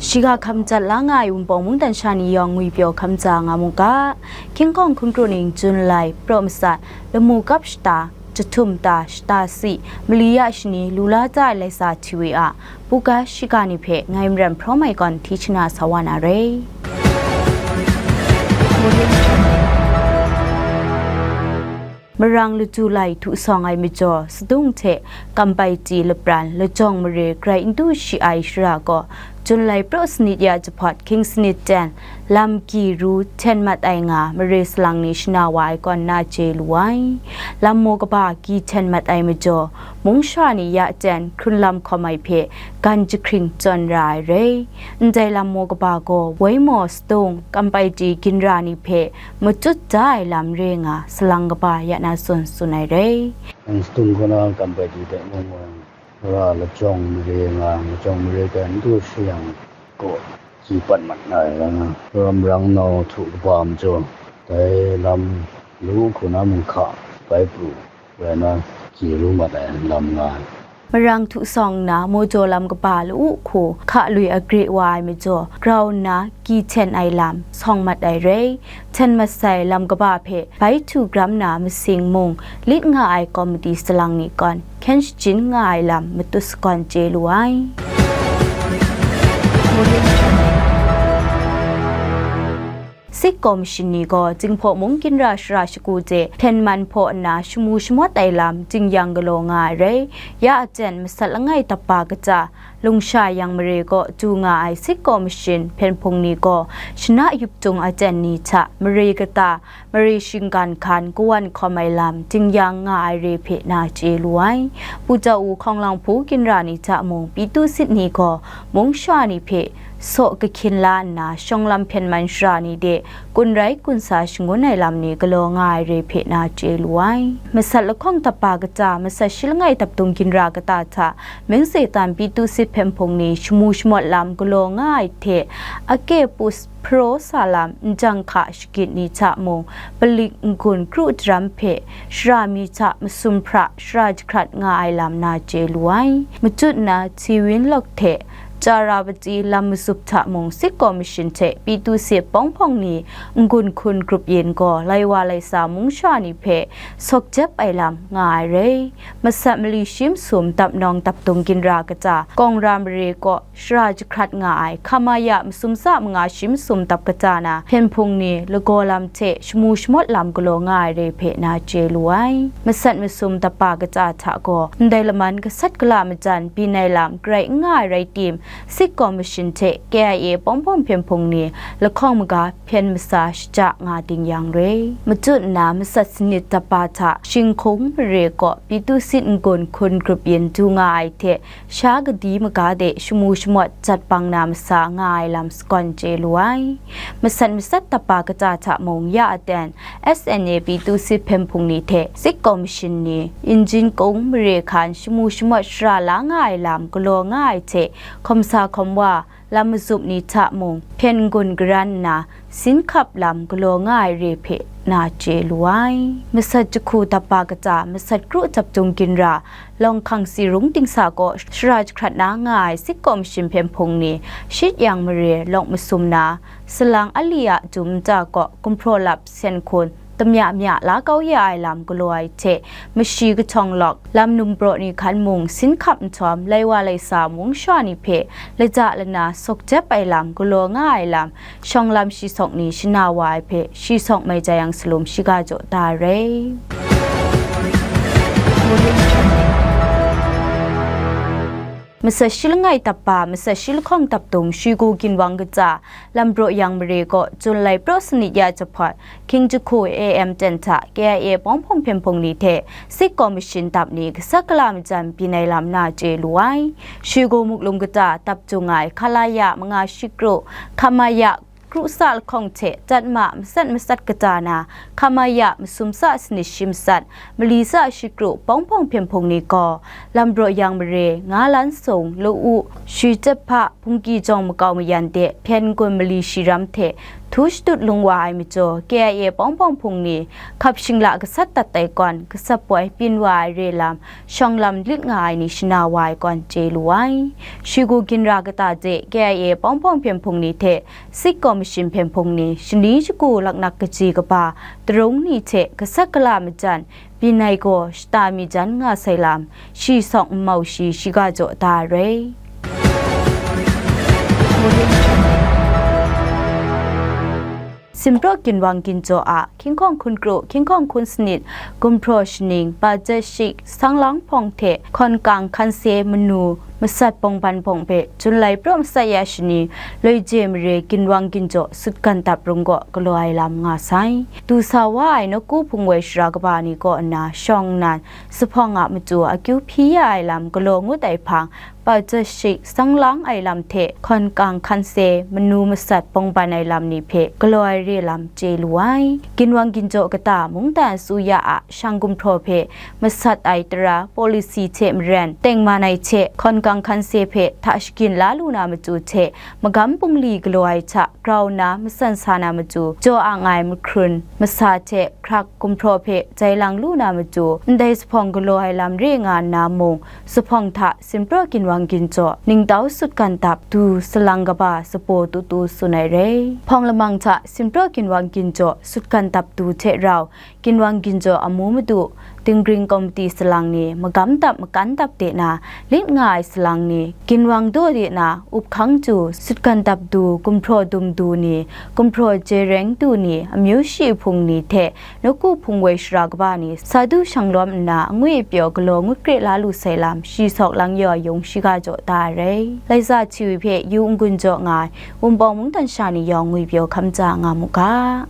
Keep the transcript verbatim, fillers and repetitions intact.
Shiga hkam jat la nga ai Wunpawng mungdan sha ni yawng ngwipyaw hkam ja nga mu ga. Hkying hkawng hkun kru ning Jun lai, praw masat, lamu kap shata, jahtum ta, shata si, mali ya shani, lu la ta ai laisa hti we a, buga shiga ni hpe ngai Maram Hpraw Mai gawn hti shana sa wa na re. Marang laju lai htu sawng ai majaw, Sadung hte Kampaiti lapran lajawng mare grai n du shi ai shara gaw, Jun lai praw sanit ya jahpawt hkying sanit ten, lam gyi ru hten mat ai nga mare salang ni shana wa ai kawn na chye lu ai. Lam maw kaba gyi hten mat ai majaw, mung shara ni ya ten hkrun lam hkawm ai hpe gan jahkring chyawn ra ai rai. Ndai lam maw kaba gaw, woi maw, Sadung, Kampaiti ginra ni hpe matut da ai lam re nga, salang kaba ya na tsun tsun ai rai. Nang Sadung kaw na Kampaiti hte mung gaw, ra lajawng mare nga, lajawng mare hpe n du shi yang gaw, gyi pat mat na ai rai nga, ram rang nau htu kaba majaw, dai lam lu hku na mung hka bai pru rai na, gyi ru mat ai lam nga ai. Marang htu sawng nna, majaw lam kaba la-u hku hka lui agre wa ai majaw, grau nna gyi hten ai lam sawng mat ai rai. Hten mat sai lam kaba hpe bai htu gram na masing mung lit nga ai komiti salang ni gawn hkyen shajin nga ai lam matut sagawn chye lu ai. Sik Kaw Mashin ni gaw Jinghpaw mung ginra shara shagu hte hpyen man hpaw nna shamu shamawt ai lam jing-yang galaw nga ai rai. Ya aten masat langai dap ba kaja, Lungsha Yang Mare kaw du nga ai Sik Kaw Mashin hpyen hpung ni gaw shana yup tung aten ni hta mare kata, mare shinggan hkan kawan hkawm ai lam jing-yang nga ai re hpe na chye lu ai. Pu Jau Hkawng Lang Hpu ginra ni hta mung Pitu Sit ni gaw mung sha ni hpe saw kahkyin la nna, shawng lam hpyen man shara ni de kun rai kun sa shangun ai lam ni galaw nga ai re hpe na chye lu ai. Masat lahkawng dap ba kaja, masat shi langai dap dung ginra kata hta, Mengze Tan Pitu Sit hpyen hpung ni shamu shamawt lam galaw nga ai hte, ake pus hparaw sa lam, njang hka shagit ni hta mung, palik n-gun kru daram hpe shara mi hta masum hpra shara jahkrat nga ai lam na chye lu ai. Machut nna, Hti Win Lawk hte Charawati lam matsup hta mung, Sik Kaw Mashin hte Pitu Sit Pawng Hpawng ni n-gun hkun grup yin gaw, lai wa lai sa mung sha ni hpe sawk jep ai lam nga ai rai. Masat mali shi masum dap nawng dap dung ginra kata, Kawng Ra Mare kaw shara jahkrat nga ai, Hkamaya masum tsa manga shi masum dap kata na, hpyen hpung ni lagaw lam hte shamu shamawt lam galaw nga ai re hpe na chye lu ai. Masat masum dap ba kata hta gaw, ndai laman gasat gala majan byin ai lam grai n nga ai rai tim, Sik Kaw Mashin hte K I A Pawng Hpawng hpyen hpung ni lahkawng maga hpyen masa shaja nga ding yang re. Machut nna, masat sanit dap ba hta, Shinghkung Mare kaw Pitu Sit n-gun hkun grup yin du nga ai hte, sha kadi maga de shamu shamawt jat bang na masa nga ai lam sagawn chye lu ai. Masat masat dap ba kata hta mung, ya aten S N A Pitu Sit hpyen hpung ni hte Sik Kaw Mashin ni, Injin Kung Mare hkan shamu shamawt shara la nga ai lam galaw nga ai hte, hkawm sa hkawm wa, lam matsup ni hta mung, hpyen n-gun garan nna, sin hkap lam galaw nga ai re hpe na chye lu ai. Masat jahku dap ba kata, masat kru dap dung ginra, Lawng Hkang Tsi Rung Dingsa kaw shara jahkrat na nga ai Sik Kaw Mashin hpyen hpung ni, Shit Yang Mare lawk masum na, salang ali a dum nta kaw gumhpraw lap sen hkun, damya mya la kau ya ai lam galaw ai hte, mashi kahtawng lawk, lam num praw ni hkan mung sin hkap nhtawm, lai wa lai sa mung sha ni hpe lata lana sawk jep ai lam galaw nga ai lam, shawng lam shi sawk ni shana wa ai hpe, shi sawk mai jai yang salum shiga jaw da ai rai. Masat shi langai dap ba, masat shi lahkawng dap dung, Shigu Ginwang Kaja, Lambraw Yang Mare kaw Jun lai praw sanit ya jahpawt, Hkying jahku A M ten hta K I A Pawng Hpawng hpyen hpung ni hte Sik Kaw Mashin dap ni gasat gala majan byin ai lam na chye lu ai. Shigu Muklum Kaja dap jung ai Khalaya manga shi kru, Hkamaya kru tsa lahkawng hte Tatma masat masat kata na, Hkamaya masum tsa sanit shi masat, mali tsa shi kru Pawng Hpawng hpyen hpung ni gaw, Lambraw Yang Mare, Nga Lan Sung, Lu-u, Shwi Jep Hpa, Hpungki Jawng makau mayan de hpyen n-gun mali shi ram hte Htu shadut lung wa ai majaw, K I A pawng pawng hpung ni hkap shingla gasat dat ai kawn, gasat poi byin wa ai re lam, shawng lam lit nga ai ni shana wa ai kawn chye lu ai. Shigu ginra kata de K I A pawng pawng hpyen hpung ni hte Sikh Commission hpyen hpung ni shani shagu laknak kaji kaba tarung ni hte gasat gala majan byin ai gaw shata mi jan nga sai lam, shi sawk nmau shi shiga jaw da ai rai. Simpraw ginwang ginjaw a hkying hkawng hkun kru, hkying hkawng hkun sanit, gumhpraw shaning, Bajashik, Sanglang hpawng hte Hkawnkang Hkanse manu masat bawngban hpawng hpe Junlai praw masat ya shani, loi je mare ginwang ginjaw sutgan dap rung gaw galaw ai lam nga sai. Du sa wa ai nawku hpung woi sara kaba ni kaw nna shawng nnan, zuphpawng a matu akyu hpyi ya ai lam galaw ngut ai hpang, Bajashik, Sanglang ai lam hte Hkawnkang Hkanse manu masat bawngban ai lam ni hpe galaw ai re lam chye lu ai. Ginwang ginjaw kata mungdan asuya a shang gumhpraw hpe masat ai tara, policy hte maren tengman ai hte Hkawnkang Hkanse hpe hta shagin la lu na matu hte magam bungli galaw ai hta grau nna matsan sa na matu, jaw ang ai mahkrun masa hte hkrak gumhpraw hpe jai lang lu na matu, ndai zuphpawng galaw ai lam re nga nna mung, zuphpawng hta Simpraw ginwang ginjaw ningtau sutgan dap du salang kaba sabaw tu tu tsun ai rai. Hpawng lamang hta Simpraw ginwang ginjaw sutgan dap du hte rau, ginwang ginjaw amu madu, Dinggring Komiti salang ni, magam dap makan dap de na lit nga ai salang ni, ginwang daw de na up hkang du, sutgan dap du, gumhpraw dum du ni, gumhpraw jereng du ni, amyu shi hpung ni hte nawku hpung woi sara kaba ni, sa du shang lawm nna, angwi pyaw galaw ngut kre la lu sai lam, shi sawk lang yaw yung shiga jaw da ai rai. Laiza Htiwi hpe yu n-gun jaw nga ai Wunpawng mungdan sha ni yawng ngwipyaw hkam ja nga mu ga.